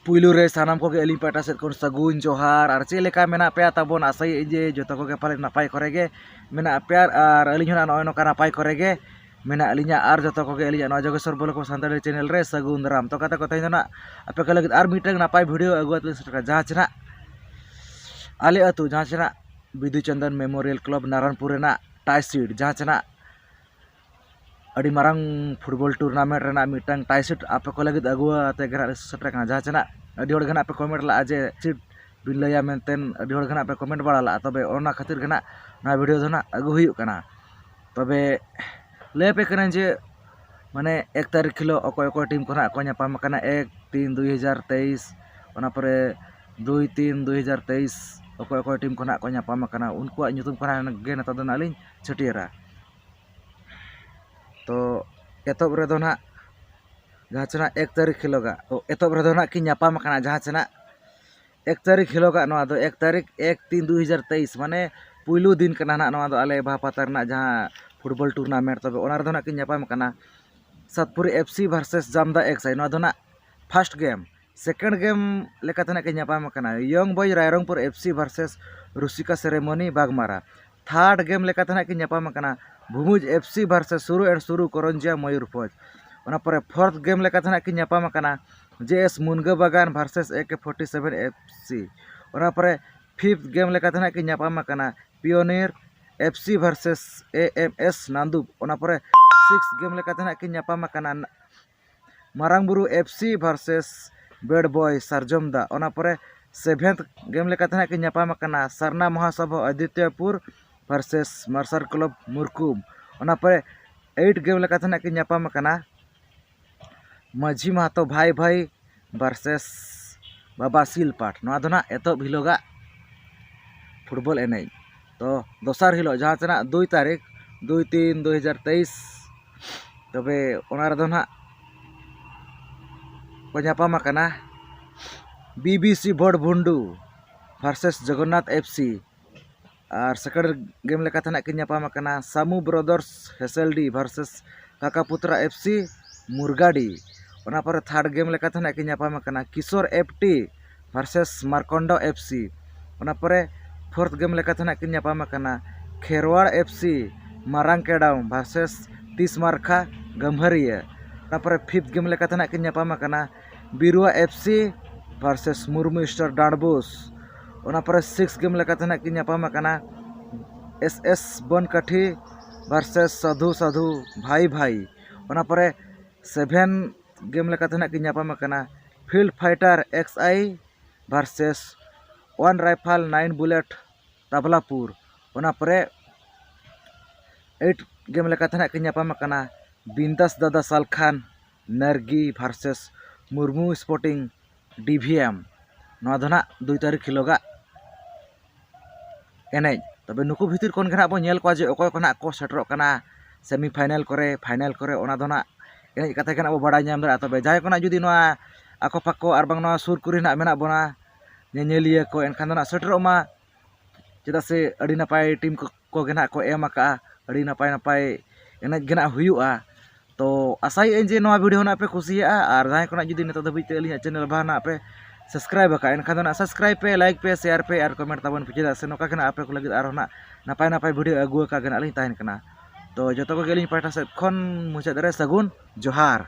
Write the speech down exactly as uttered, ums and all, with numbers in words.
ᱯᱩᱭᱞᱩ ᱨᱮ ᱥᱟᱱᱟᱢ ᱠᱚᱜᱮ ᱟᱹᱞᱤᱧ ᱯᱟᱦᱴᱟ ᱥᱮᱫ ᱠᱷᱚᱱ ᱥᱟᱹᱜᱩᱱ ᱡᱚᱦᱟᱨ᱾ ᱟᱨ ᱪᱮᱫ ᱞᱮᱠᱟ ᱢᱮᱱᱟᱜ ᱯᱮᱭᱟ ᱛᱟᱵᱚᱱ? ᱟᱥᱟᱭᱟᱹᱧ ᱡᱮ ᱡᱚᱛᱚ ᱠᱚᱜᱮ ᱯᱟᱞᱮᱱ ᱱᱟᱯᱟᱭ ᱠᱚᱨᱮ ᱜᱮ ᱢᱮᱱᱟᱜ ᱯᱮᱭᱟ, ᱟᱨ ᱟᱹᱞᱤᱧ ᱦᱚᱸ ᱱᱚᱜᱼᱚᱭ ᱱᱚᱝᱠᱟ ᱱᱟᱯᱟᱭ ᱠᱚᱨᱮ ᱜᱮ ᱢᱮᱱᱟᱜ ᱞᱤᱧᱟ᱾ ᱟᱨ ᱡᱚᱛᱚ ᱠᱚᱜᱮ ᱟᱹᱞᱤᱧᱟᱜ ᱱᱚᱣᱟ ᱡᱳᱜᱮᱥᱣᱚᱨ ᱵᱞᱚᱜ ᱥᱟᱱᱛᱟᱲᱤ ᱪᱮᱱᱮᱞ ᱨᱮ ᱥᱟᱹᱜᱩᱱ ᱫᱟᱨᱟᱢ᱾ ᱛᱚ ᱜᱟᱛᱮ ᱠᱚ, ᱛᱮᱦᱮᱧ ᱫᱚ ᱱᱟᱜ ᱟᱯᱮ ᱠᱚ ᱞᱟᱹᱜᱤᱫ ᱟᱨ ᱢᱤᱫᱴᱟᱝ ᱱᱟᱯᱟᱭ ᱵᱷᱤᱰᱤᱭᱳ ᱟᱹᱜᱩ ᱠᱟᱛᱮ ᱞᱤᱧ ᱥᱮᱴᱮᱨ ᱠᱟᱱᱟ, ᱡᱟᱦᱟᱸ ᱪᱮ ᱱᱟᱜ ᱟᱞᱮ ᱟᱹᱛᱩ, ᱡᱟᱦᱟᱸ ᱪᱮ ᱱᱟᱜ ᱵᱤᱫᱩ ᱪᱟᱸᱫᱟᱱ ᱢᱮᱢᱳᱨᱤᱭᱟᱞ ᱠᱞᱟᱵᱽ ᱱᱟᱨᱟᱱᱯᱩᱨ ᱨᱮᱱᱟᱜ ᱴᱟᱭ ᱥᱤᱴ, ᱡᱟᱦᱟᱸ ᱪᱮ ᱱᱟᱜ ᱟᱹᱰᱤ ᱢᱟᱨᱟᱝ ᱯᱷᱩᱴᱵᱚᱞ ᱴᱩᱨᱱᱟᱢᱮᱱᱴ ᱨᱮᱱᱟᱜ ᱢᱤᱫᱴᱟᱝ ᱴᱟᱭ ᱥᱤᱴ ᱟᱯᱮ ᱠᱚ ᱞᱟᱹᱜᱤᱫ ᱟᱹᱜᱩ ᱟᱛᱮ ᱜᱮ ᱱᱟᱜ ᱞᱮ ᱥᱮᱴᱮᱨ ᱠᱟᱱᱟ᱾ ᱡᱟᱦᱟᱸ ᱪᱮ ᱱᱟᱜ ᱟᱹᱰᱤ ᱦᱚᱲ ᱜᱮ ᱱᱟᱜ ᱯᱮ ᱠᱚᱢᱮᱱᱴ ᱞᱟᱜᱼᱟ ᱡᱮ ᱥᱤᱴ ᱵᱤᱱ ᱞᱟᱹᱭᱟ ᱢᱮᱱᱛᱮ, ᱟᱹᱰᱤ ᱦᱚᱲ ᱜᱮ ᱱᱟᱜ ᱯᱮ ᱠᱚᱢᱮᱱᱴ ᱵᱟᱲᱟ ᱞᱟᱜᱼᱟ᱾ ᱛᱚᱵᱮ ᱚᱱᱟ ᱠᱷᱟᱹᱛᱤᱨ ᱜᱮ ᱱᱟᱜ ᱱᱚᱣᱟ ᱵᱷᱤᱰᱤᱭᱳ ᱫᱚ ᱱᱟᱜ ᱟᱹᱜᱩ ᱦᱩᱭᱩᱜ ᱠᱟᱱᱟ᱾ ᱛᱚᱵᱮ ᱞᱟᱹᱭ ᱟᱯᱮ ᱠᱟᱹᱱᱟᱹᱧ ᱡᱮ ᱢᱟᱱᱮ ᱮᱠ ᱛᱟᱹᱨᱤᱠᱷ ᱦᱤᱞᱳᱜ ᱚᱠᱚᱭ ᱚᱠᱚᱭ ᱴᱤᱢ ᱠᱚ ᱱᱟᱜ ᱠᱚ ᱧᱟᱯᱟᱢ ᱟᱠᱟᱱᱟ, ᱮᱠ ᱛᱤᱱ ᱫᱩᱭ ᱦᱟᱡᱟᱨ ᱛᱮᱭᱤᱥ, ᱚᱱᱟ ᱯᱚᱨᱮ ᱫᱩᱭ ᱛᱤᱱ ᱫᱩᱭ ᱦᱟᱡᱟᱨ ᱛᱮᱭᱤᱥ ᱚᱠᱚᱭ ᱚᱠᱚᱭ ᱴᱤᱢ ᱠᱚ ᱱᱟᱜ ᱠᱚ ᱧᱟᱯᱟᱢ ᱟᱠᱟᱱᱟ, ᱩᱱᱠᱩᱣᱟᱜ ᱧᱩᱛᱩᱢ ᱠᱚ ᱱᱟᱜ ᱜᱮ ᱱᱮᱛᱟᱨ ᱫᱚ ᱱᱟᱜ ᱞᱤᱧ ᱪᱷᱟᱹᱴᱭᱟᱹᱨᱟ᱾ ᱛᱚ ᱮᱛᱚᱦᱚᱵ ᱨᱮᱫᱚ ᱱᱟᱜ ᱡᱟᱦᱟᱸ ᱪᱮ ᱱᱟᱜ ᱮᱠ ᱛᱟᱹᱨᱤᱠᱷ ᱦᱤᱞᱳᱜᱟᱜ, ᱚ, ᱮᱛᱚᱦᱚᱵ ᱨᱮᱫᱚ ᱱᱟᱜ ᱠᱤᱱ ᱧᱟᱯᱟᱢ ᱟᱠᱟᱱᱟ, ᱡᱟᱦᱟᱸ ᱪᱮ ᱱᱟᱜ ᱮᱠ ᱛᱟᱹᱨᱤᱠᱷ ᱦᱤᱞᱳᱜᱟᱜ, ᱱᱚᱣᱟ ᱫᱚ ᱮᱠ ᱛᱟᱹᱨᱤᱠᱷ ᱮᱠ ᱛᱤᱱ ᱫᱩᱭ ᱦᱟᱡᱟᱨ ᱛᱮᱭᱤᱥ, ᱢᱟᱱᱮ ᱯᱩᱭᱞᱩ ᱫᱤᱱ ᱠᱟᱱᱟ ᱱᱟᱜ ᱱᱚᱣᱟ ᱫᱚ ᱟᱞᱮ ᱵᱟᱦᱟ ᱯᱟᱛᱟ ᱨᱮᱱᱟᱜ ᱡᱟᱦᱟᱸ ᱯᱷᱩᱴᱵᱚᱞ ᱴᱩᱨᱱᱟᱢᱮᱱᱴ᱾ ᱛᱚᱵᱮ ᱚᱱᱟ ᱨᱮᱫᱚ ᱱᱟᱜ ᱠᱤᱱ ᱧᱟᱯᱟᱢ ᱟᱠᱟᱱᱟ ᱥᱟᱛᱯᱩᱨᱤ ᱮᱯᱷ ᱥᱤ ᱵᱷᱟᱨᱥᱮᱥ ᱡᱟᱢᱫᱟ ᱮᱠᱥᱟᱭ᱾ ᱱᱚᱣᱟ ᱫᱚ ᱱᱟᱜ ᱯᱷᱟᱥᱴ ᱜᱮᱢ᱾ ᱥᱮᱠᱮᱱᱰ ᱜᱮᱢ ᱞᱮᱠᱟᱛᱮ ᱱᱟᱜ ᱠᱤᱱ ᱧᱟᱯᱟᱢ ᱟᱠᱟᱱᱟ ᱤᱭᱚᱝ ᱵᱚᱭ ᱨᱟᱭᱨᱚᱝᱯᱩᱨ ᱮᱯᱷ ᱥᱤ ᱵᱷᱟᱨᱥᱮᱥ ᱨᱩᱥᱤᱠᱟ ᱥᱮᱨᱮᱢᱚᱱᱤ ᱵᱟᱜᱽᱢᱟᱨᱟ᱾ ᱛᱷᱟᱨᱰ ᱜᱮᱢ ᱞᱮᱠᱟᱛᱮ ᱱᱟᱜ ᱠᱤᱱ ᱧᱟᱯᱟᱢ ᱟᱠᱟᱱᱟ ᱵᱷᱩᱢᱩᱡᱽ ᱮᱯᱷ ᱥᱤ ᱵᱷᱟᱨᱥᱮᱥ ᱥᱩᱨᱩ ᱮᱱᱰ ᱥᱩᱨᱩ ᱠᱚᱨᱚᱱᱡᱤᱭᱟ ᱢᱚᱭᱩᱨᱵᱷᱚᱸᱡᱽ᱾ ᱚᱱᱟ ᱯᱚᱨᱮ ᱯᱷᱳᱨᱛᱷ ᱜᱮᱢ ᱞᱮᱠᱟᱛᱮ ᱱᱟᱜ ᱠᱤᱱ ᱧᱟᱯᱟᱢ ᱟᱠᱟᱱᱟ ᱡᱮ ᱮᱥ ᱢᱩᱱᱜᱟᱹ ᱵᱟᱜᱟᱱ ᱵᱷᱟᱨᱥᱮᱥ ᱮ ᱠᱮ ᱯᱷᱳᱨᱴᱤ ᱥᱮᱵᱷᱮᱱ ᱮᱯᱷ ᱥᱤ᱾ ᱚᱱᱟ ᱯᱚᱨᱮ ᱯᱷᱤᱯᱛᱷ ᱜᱮᱢ ᱞᱮᱠᱟᱛᱮ ᱱᱟᱜ ᱠᱤᱱ ᱧᱟᱯᱟᱢ ᱟᱠᱟᱱᱟ ᱯᱤᱭᱳᱱᱤᱭᱟᱨ ᱮᱯᱷ ᱥᱤ ᱵᱷᱟᱨᱥᱮᱥ ᱮ ᱮᱢ ᱮᱥ ᱱᱟᱱᱫᱩᱯ᱾ ᱚᱱᱟ ᱯᱚᱨᱮ ᱥᱤᱠᱥ ᱜᱮᱢ ᱞᱮᱠᱟᱛᱮ ᱱᱟᱜ ᱠᱤᱱ ᱧᱟᱯᱟᱢ ᱟᱠᱟᱱᱟ ᱢᱟᱨᱟᱝ ᱵᱩᱨᱩ ᱮᱯᱷ ᱥᱤ ᱵᱷᱟᱨᱥᱮᱥ ᱵᱮᱰ ᱵᱚᱭ ᱥᱟᱨᱡᱚᱢ ᱫᱟ᱾ ᱚᱱᱟ ᱯᱚᱨᱮ ᱥᱮᱵᱷᱮᱱᱛᱷ ᱜᱮᱢ ᱞᱮᱠᱟᱛᱮ ᱱᱟᱜ ᱠᱤᱱ ᱧᱟᱯᱟᱢ ᱟᱠᱟᱱᱟ ᱥᱟᱨᱱᱟ ᱢᱚᱦᱟᱥᱚᱵᱷᱟ ᱟᱫᱤᱛᱭᱚᱯᱩᱨ ᱵᱷᱟᱨᱥᱮᱥ ᱢᱟᱨᱥᱟᱞ ᱠᱞᱟᱵᱽ ᱢᱩᱨᱠᱩᱢ᱾ ᱚᱱᱟ ᱯᱚᱨᱮ ᱮᱭᱤᱴ ᱜᱮᱢ ᱞᱮᱠᱟᱛᱮ ᱱᱟᱜ ᱠᱤᱱ ᱧᱟᱯᱟᱢ ᱟᱠᱟᱱᱟ ᱢᱟᱹᱡᱷᱤ ᱢᱟᱦᱟᱛᱚ ᱵᱷᱟᱭ ᱵᱷᱟᱭ ᱵᱷᱟᱨᱥᱮᱥ ᱵᱟᱵᱟ ᱥᱤᱞ ᱯᱟᱴ᱾ ᱱᱚᱣᱟ ᱫᱚ ᱱᱟᱜ ᱮᱛᱚᱦᱚᱵ ᱦᱤᱞᱳᱜᱟᱜ ᱯᱷᱩᱴᱵᱚᱞ ᱮᱱᱮᱡ᱾ ᱛᱚ ᱫᱚᱥᱟᱨ ᱦᱤᱞᱳᱜ, ᱡᱟᱦᱟᱸ ᱛᱮᱱᱟᱜ ᱫᱩᱭ ᱛᱟᱹᱨᱤᱠᱷ ᱫᱩᱭ ᱛᱤᱱ ᱫᱩᱭ ᱦᱟᱡᱟᱨ ᱛᱮᱭᱤᱥ, ᱛᱚᱵᱮ ᱚᱱᱟ ᱨᱮᱫᱚ ᱱᱟᱜ ᱠᱚ ᱧᱟᱯᱟᱢ ᱟᱠᱟᱱᱟ B B C Bhot Bhundu versus Jagannath F C. ᱟᱨ ᱥᱮᱠᱮᱱᱰ ᱜᱮᱢ ᱞᱮᱠᱟᱛᱮ ᱱᱟᱜ ᱠᱤᱱ ᱧᱟᱯᱟᱢ ᱟᱠᱟᱱᱟ Samu brothers Heseldi versus Kakaputra F C ᱢᱩᱨᱜᱟᱰᱤ᱾ ᱚᱱᱟ ᱯᱚᱨᱮ ᱛᱷᱟᱨᱰ ᱜᱮᱢ ᱞᱮᱠᱟᱛᱮ ᱱᱟᱜ ᱠᱤᱱ ᱧᱟᱯᱟᱢ ᱟᱠᱟᱱᱟ Kishor F T versus Markondo F C. ᱚᱱᱟ ᱯᱚᱨᱮ ᱯᱷᱳᱨᱛᱷ ᱜᱮᱢ ᱞᱮᱠᱟᱛᱮ ᱱᱟᱜ ᱠᱤᱱ ᱧᱟᱯᱟᱢ ᱟᱠᱟᱱᱟ ᱠᱷᱮᱨᱣᱟᱲ ᱮᱯᱷ ᱥᱤ ᱢᱟᱨᱟᱝ ᱠᱮᱰᱟᱢ ᱵᱷᱟᱨᱥᱮᱥ ᱛᱤᱥ ᱢᱟᱨᱠᱷᱟ ᱜᱟᱹᱢᱵᱷᱟᱹᱨᱤᱭᱟᱹ᱾ ᱚᱱᱟ ᱯᱚᱨᱮ ᱯᱷᱤᱯᱛᱷ ᱜᱮᱢ ᱞᱮᱠᱟᱛᱮ ᱱᱟᱜ ᱠᱤᱱ ᱧᱟᱯᱟᱢ ᱟᱠᱟᱱᱟ Biruwa F C versus Murmu star ᱰᱟᱸᱰᱵᱳᱥ᱾ ᱚᱱᱟ ᱯᱚᱨᱮ ᱥᱤᱠᱥ ᱜᱮᱢ ᱞᱮᱠᱟᱛᱮ ᱱᱟᱜ ᱠᱤᱱ ᱧᱟᱯᱟᱢ ᱟᱠᱟᱱᱟ S S Bonkathi versus Sadhu Sadhu Bhai Bhai. ᱚᱱᱟ ᱯᱚᱨᱮ ᱥᱮᱵᱷᱮᱱ ᱜᱮᱢ ᱞᱮᱠᱟᱛᱮ ᱱᱟᱜ ᱠᱤᱱ ᱧᱟᱯᱟᱢ ᱟᱠᱟᱱᱟ ᱯᱷᱤᱞᱰ ᱯᱷᱟᱭᱴᱟᱨ ᱮᱠᱥ ᱟᱭ ᱵᱷᱟᱨᱥᱮᱥ ᱚᱣᱟᱱ ᱨᱟᱭᱯᱷᱟᱞ ᱱᱟᱭᱤᱱ ᱵᱩᱞᱮᱴ ᱛᱟᱵᱞᱟᱯᱩᱨ᱾ ᱚᱱᱟ ᱯᱚᱨᱮ ᱮᱭᱤᱴ ᱜᱮᱢ ᱞᱮᱠᱟᱛᱮ ᱱᱟᱜ ᱠᱤᱱ ᱧᱟᱯᱟᱢ ᱟᱠᱟᱱᱟ ᱵᱤᱱᱫᱟᱥ ᱫᱟᱫᱟ ᱥᱟᱞᱠᱷᱟᱱ ᱱᱟᱨᱜᱤ ᱵᱷᱟᱨᱥᱮᱥ ᱢᱩᱨᱢᱩ ᱥᱯᱳᱨᱴᱤᱝ ᱰᱤ ᱵᱷᱤ ᱮᱢ᱾ ᱱᱚᱣᱟ ᱫᱚ ᱱᱟᱜ ᱫᱩᱭ ᱛᱟᱹᱨᱤᱠᱷ ᱦᱤᱞᱳᱜᱟᱜ ᱮᱱᱮᱡ᱾ ᱛᱚᱵᱮ ᱱᱩᱠᱩ ᱵᱷᱤᱛᱤᱨ ᱠᱷᱚᱱ ᱜᱮ ᱱᱟᱜ ᱵᱚᱱ ᱧᱮᱞ ᱠᱚᱣᱟ ᱡᱮ ᱚᱠᱚᱭ ᱠᱚ ᱱᱟᱜ ᱠᱚ ᱥᱮᱴᱮᱨᱚᱜ ᱠᱟᱱᱟ ᱥᱮᱢᱤ ᱯᱷᱟᱭᱱᱮᱞ ᱠᱚᱨᱮ, ᱯᱷᱟᱭᱱᱮᱞ ᱠᱚᱨᱮ, ᱚᱱᱟ ᱫᱚ ᱱᱟᱜ ᱮᱱᱮᱡ ᱠᱟᱛᱮ ᱜᱮ ᱱᱟᱜ ᱵᱚ ᱵᱟᱲᱟᱭ ᱧᱟᱢ ᱫᱟᱲᱮᱭᱟᱜᱼᱟ᱾ ᱛᱚᱵᱮ ᱡᱟᱦᱟᱸᱭ ᱠᱚ ᱱᱟᱜ ᱡᱩᱫᱤ ᱱᱚᱣᱟ ᱟᱠᱚ ᱯᱟᱠᱚ ᱟᱨ ᱵᱟᱝ ᱱᱚᱣᱟ ᱥᱩᱨ ᱠᱚᱨᱮ ᱱᱟᱜ ᱢᱮᱱᱟᱜ ᱵᱚᱱᱟ ᱧᱮᱧᱮᱞᱤᱭᱟᱹ ᱠᱚ, ᱮᱱᱠᱷᱟᱱ ᱫᱚ ᱱᱟᱜ ᱥᱮᱴᱮᱨᱚᱜ ᱢᱟ, ᱪᱮᱫᱟᱜ ᱥᱮ ᱟᱹᱰᱤ ᱱᱟᱯᱟᱭ ᱴᱤᱢ ᱠᱚ, ᱠᱚ ᱜᱮ ᱱᱟᱜ ᱠᱚ ᱮᱢ ᱟᱠᱟᱜᱼᱟ, ᱟᱹᱰᱤ ᱱᱟᱯᱟᱭ ᱱᱟᱯᱟᱭ ᱮᱱᱮᱡ ᱜᱮ ᱱᱟᱜ ᱦᱩᱭᱩᱜᱼᱟ᱾ ᱛᱚ ᱟᱥᱟᱭᱮᱫ ᱟᱹᱧ ᱡᱮ ᱱᱚᱣᱟ ᱵᱷᱤᱰᱤᱭᱳ ᱱᱟᱜ ᱯᱮ ᱠᱩᱥᱤᱭᱟᱜᱼᱟ, ᱟᱨ ᱡᱟᱦᱟᱸᱭ ᱠᱚ ᱱᱟᱜ ᱡᱩᱫᱤ ᱱᱤᱛᱚᱜ ᱫᱷᱟᱹᱵᱤᱡ ᱛᱮ ᱟᱹᱞᱤᱧᱟᱜ ᱪᱮᱱᱮᱞ ᱵᱟᱝ ᱱᱟᱜ ᱯᱮ ᱥᱟᱵᱥᱠᱨᱟᱭᱤᱵ ᱟᱠᱟᱫᱼᱟ, ᱮᱱᱠᱷᱟᱱ ᱫᱚ ᱱᱟᱜ ᱥᱟᱵᱥᱠᱨᱟᱭᱤᱵ ᱯᱮ, ᱞᱟᱭᱤᱠ ᱯᱮ, ᱥᱮᱭᱟᱨ ᱯᱮ ᱟᱨ ᱠᱚᱢᱮᱱᱴ ᱛᱟᱵᱚᱱ ᱯᱮ, ᱪᱮᱫᱟᱜ ᱥᱮ ᱱᱚᱝᱠᱟ ᱜᱮ ᱱᱟᱜ ᱟᱯᱮ ᱠᱚ ᱞᱟᱹᱜᱤᱫ ᱟᱨᱦᱚᱸ ᱱᱟᱜ ᱱᱟᱯᱟᱭ ᱱᱟᱯᱟᱭ ᱵᱷᱤᱰᱤᱭᱳ ᱟᱹᱜᱩ ᱟᱠᱟ ᱜᱮ ᱱᱟᱜ ᱞᱤᱧ ᱛᱟᱦᱮᱱ ᱠᱟᱱᱟ᱾ ᱛᱚ ᱡᱚᱛᱚ ᱠᱚᱜᱮ ᱟᱹᱞᱤᱧ ᱯᱟᱦᱴᱟ ᱥᱮᱫ ᱠᱷᱚᱱ ᱢᱩᱪᱟᱹᱫ ᱨᱮ ᱥᱟᱹᱜᱩᱱ ᱡᱚᱦᱟᱨ᱾